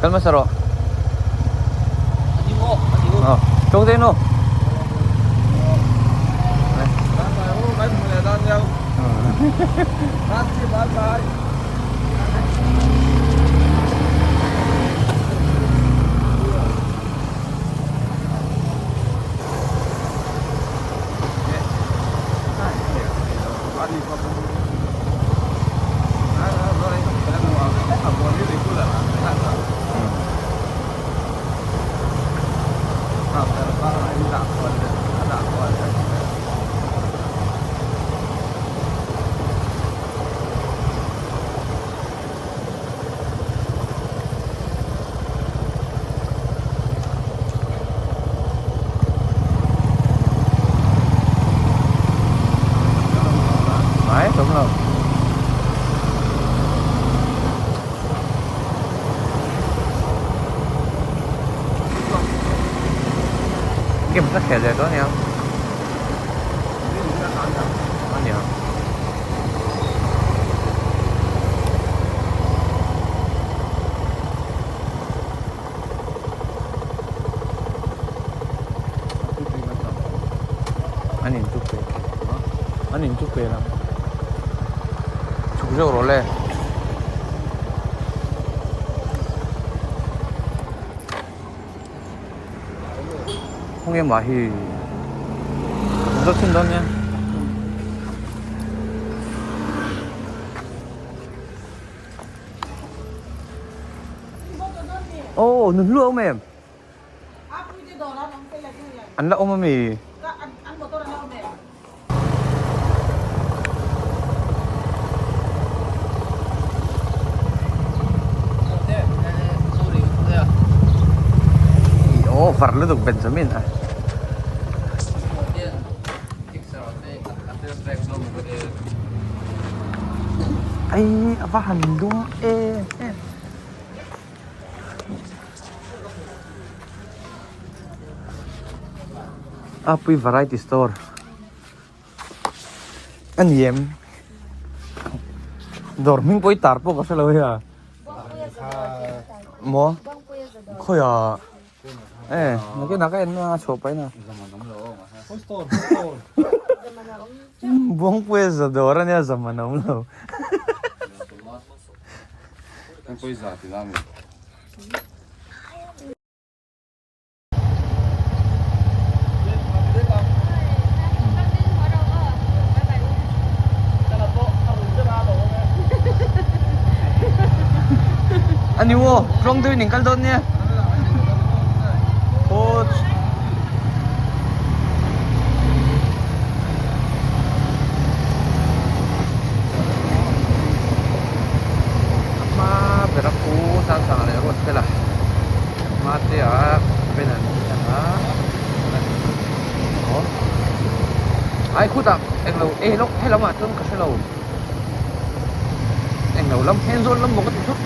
Kal hmasa rawh. Tawng te nu. Mai đúng rồi. Cái mình có thể là có nhau. Ania. An in chuk ve an in chuk ve la chhuk zawk rawh le. Khawnge mah hi zawt chhun dawn nia. Aw nun hlu a awm em? An la awm ami? Aw var lutuk Benjamin a. Ai a va han lum em em. Apui variety store a ni em dawr hming pawh hi tar pawh ka hrelo hei a maw khawiah e nakinah ka en a chhuah pahin a Buangpuia za dawr a nia zaman a awm lo. A ni aw, tluang deuhin in kal dawn nia. Aw. A hma ber a pu sang sang leh ruat fel a hma te ah pen an hmang a aw ai khutah englo e lawk helam ah chuan ka hrelo englo lam hen zawn lam maw ka ti thut.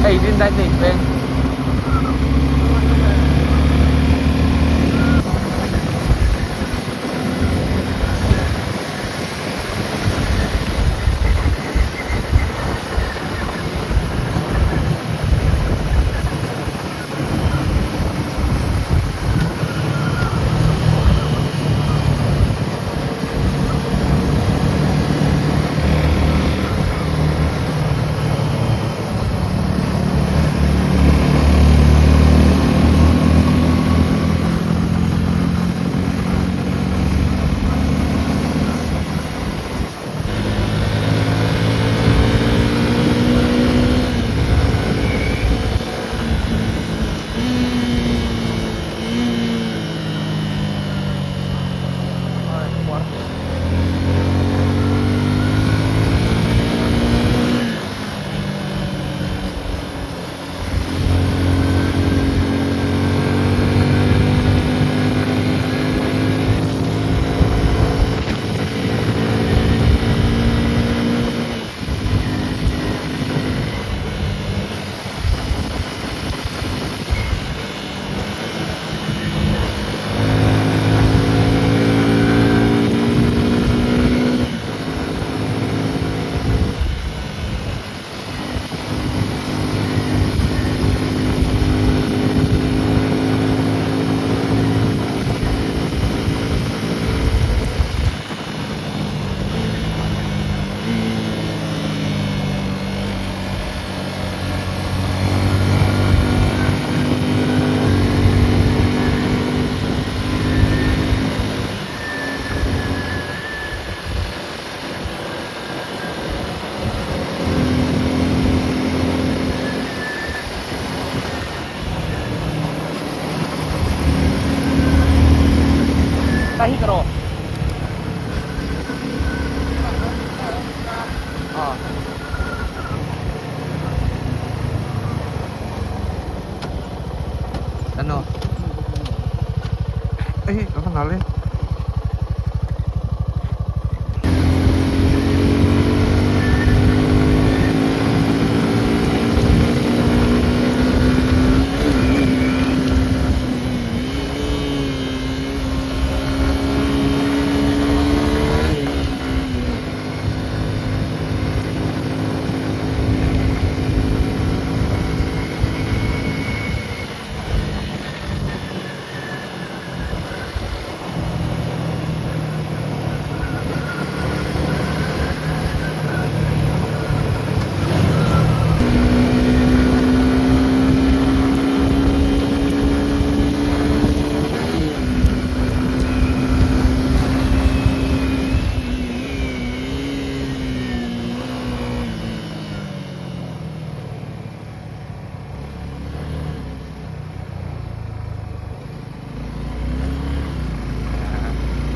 Hei din dai te peng. Ta hi ka rawh. Ah. Ano? Ay, ako nali.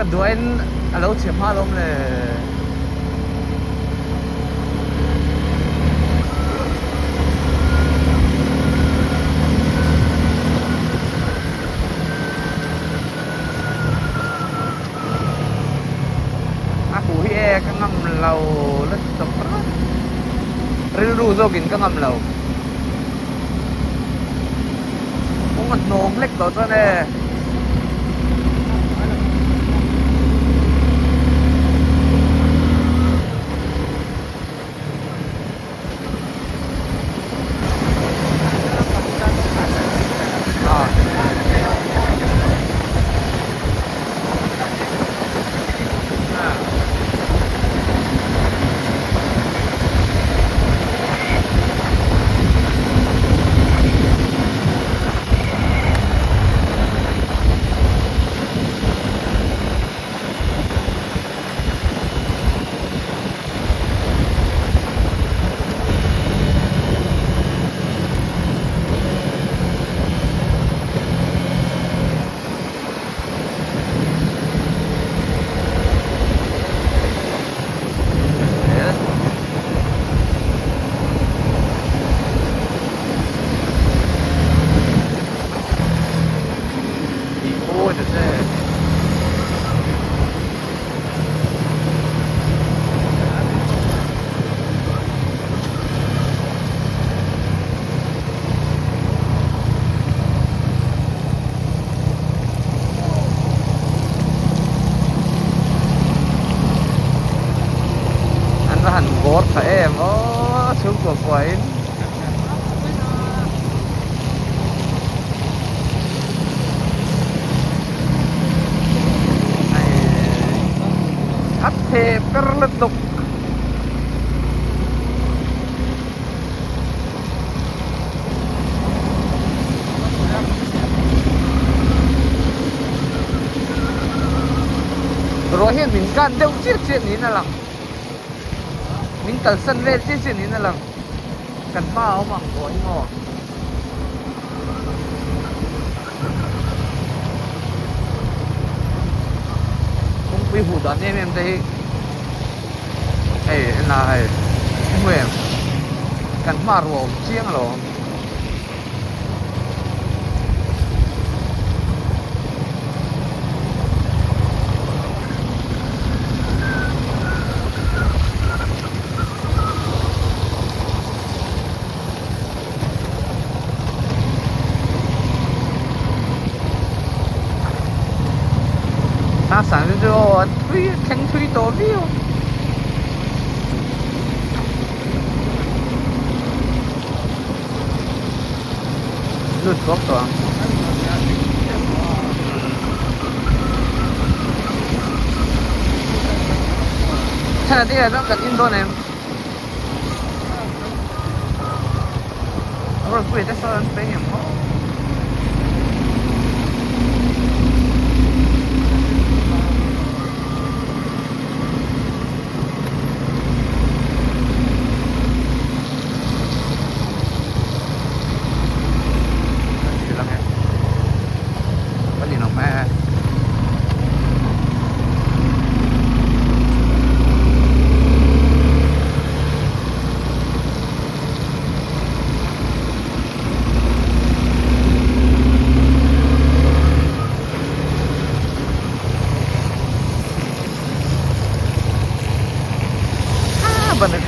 Ka duain a lo chhe hma lawm le. A huh hi e ka ngam lo lutuk ringawt rilru zawkin ka ngam lo kawng a hnawng hlek tawh chuan e. An va han bawr tha em aw chhungkua kuahin. A theh per lutuk. Ruah hian min kan deuh chiah chiah niin a lang. Min kalsan vel chiah chiah niin a lang. Kan hma a awm ang ruah hi maw. Kawngpui huh dan em em te hi hei en a hei hmu em kan hma ruah awm chiang alawm. Sang sang chu aw a thui a thleng thui tawh viau. Lut thuak tawh ang. Thana te hian kan in dawn em?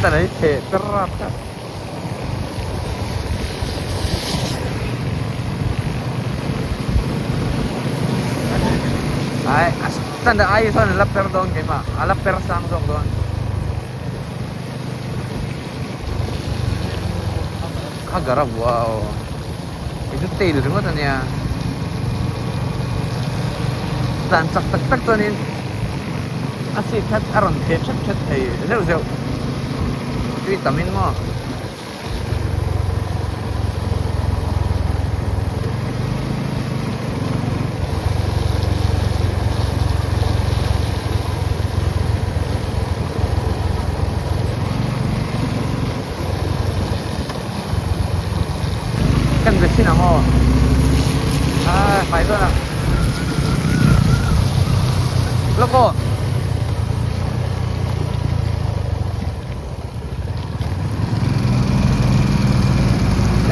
Stand a hi theh per rap kha. Ai a stand a ai sawn a la per dawn keimah a la per sang zawk dawn. Kha gara bua aw hei chu tail ringawt a nia tlan chak tak tak chuanin a seat kha a rawn theh thet thet thei zeuh zeuh tui tam in maw. Kan be thin ang aw a hmai dawn a lawk aw.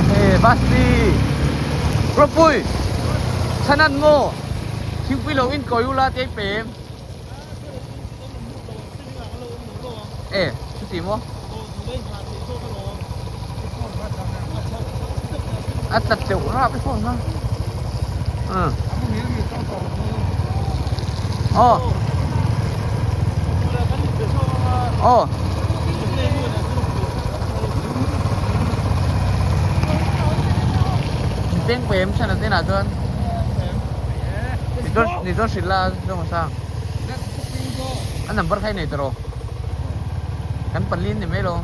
Ehe Basti Ropui Chhanan maw thingpui lo in kawi ula tih a pe em e chuti maw a tla tleuh rap i phone kha aw aw peng pem chhan a tenah chuan ni chuan hrilh la zawng sang a number kha i nei tawh rawh kan pali an ni mai lo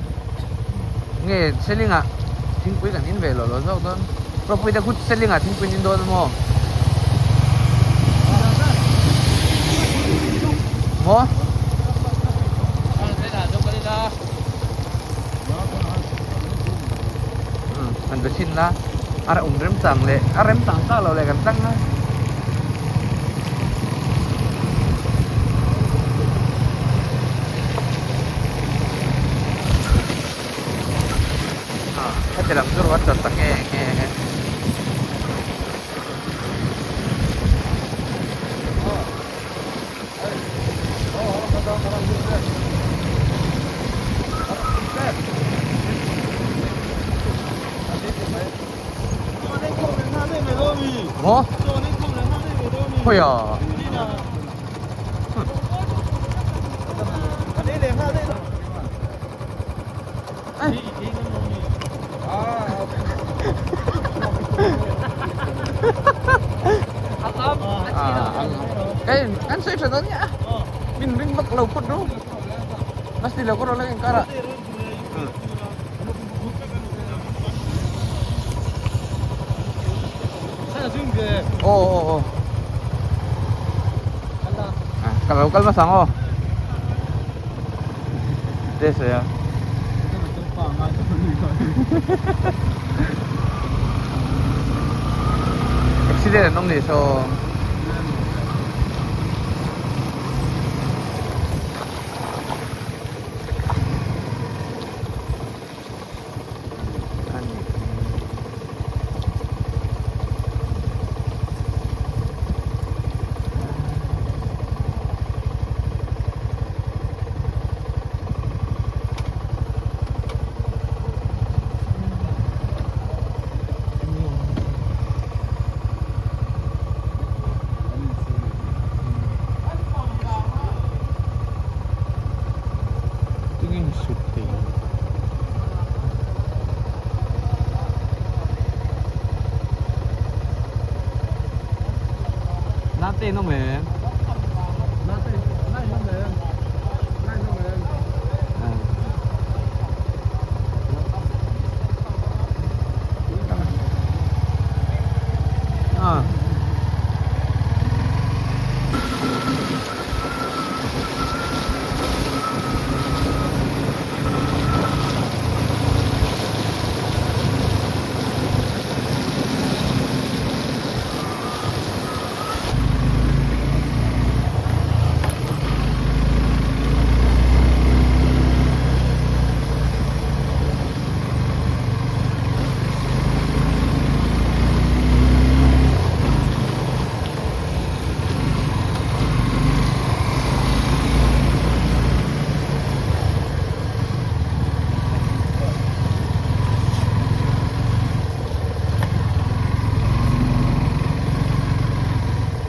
nge seling ah thingpui kan in ve lo lo zawk dawn ropui te khut seling ah thingpui an in dawn maw maw kan be chhin la a awm rem chang leh a rem chang tak lo leh kan tlang a. Heti lam chu ruat chat ta nge nge nge. Maw? Khawi a? Kan sawi tha dawn nia min ring vak lo phawt ru bus ni lo ka rawn la inkar ah. Aw aw aw ka lo kal hmasa ang aw te sawi a accident an awm nih saw. Tingin sut thei Latte no me Latte nai no me nai no me Ah.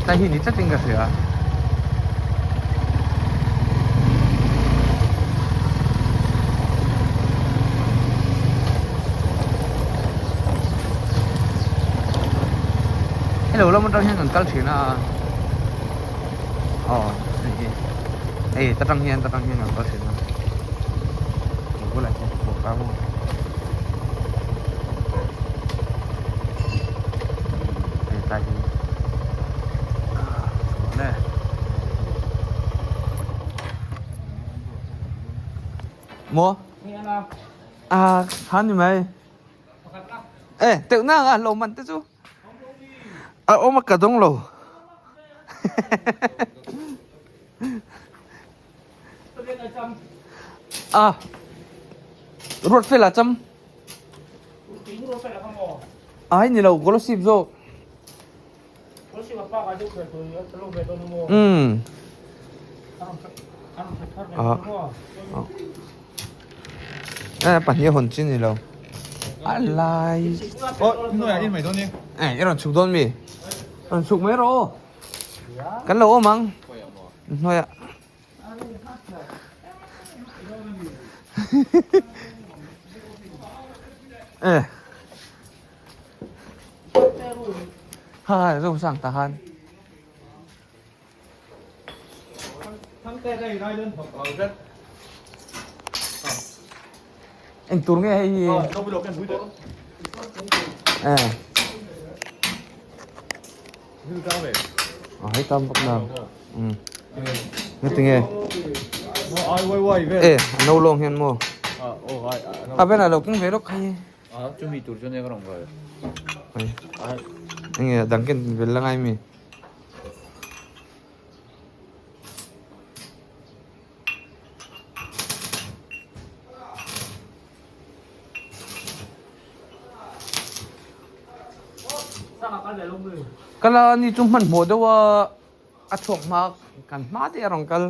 Tai hi ni tlatin ka hria. Hello lam atang hian kan kal thin a aw hei hi hei ta tang hian ta tang hian kan kal thin a a bulah hian ka pawh kang a. Hei tlai hi ah maw ah khan ni mai e teuh na ang a lo man te chu a awm a ka dawng lo a ruat fel a cham ai ni lo golosip zawk umm a pahnih a hawn chi ni lo a lai eh i rawn chhuk dawn mi rawn chhuk mai rawh aw kan lo awm ang hnuaiah. Eh. Ha, zo sang ta han. Eng tur nge hei hi? Eh. Hei tam bawk na. Um. Ngati nge? Eh, a no lawng hian maw? A ven a lo keng ve lawk khai. Enge dang ken vel la ngai mi? Kal a ni chu hmanhmawh deuh a a chhuak hma kan hma te a rawn kal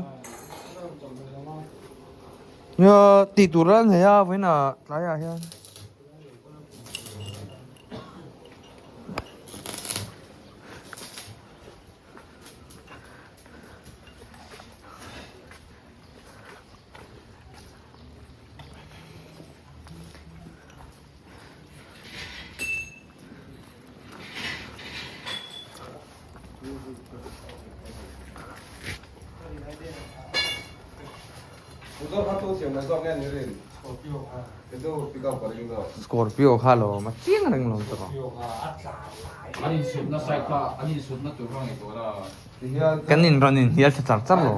nia tih tur a nei a vawiin ah tlaiah hian. Scorpio kha lo awm a chiang reng lo awm tawh Kan in rawn in hnial tha char char lo.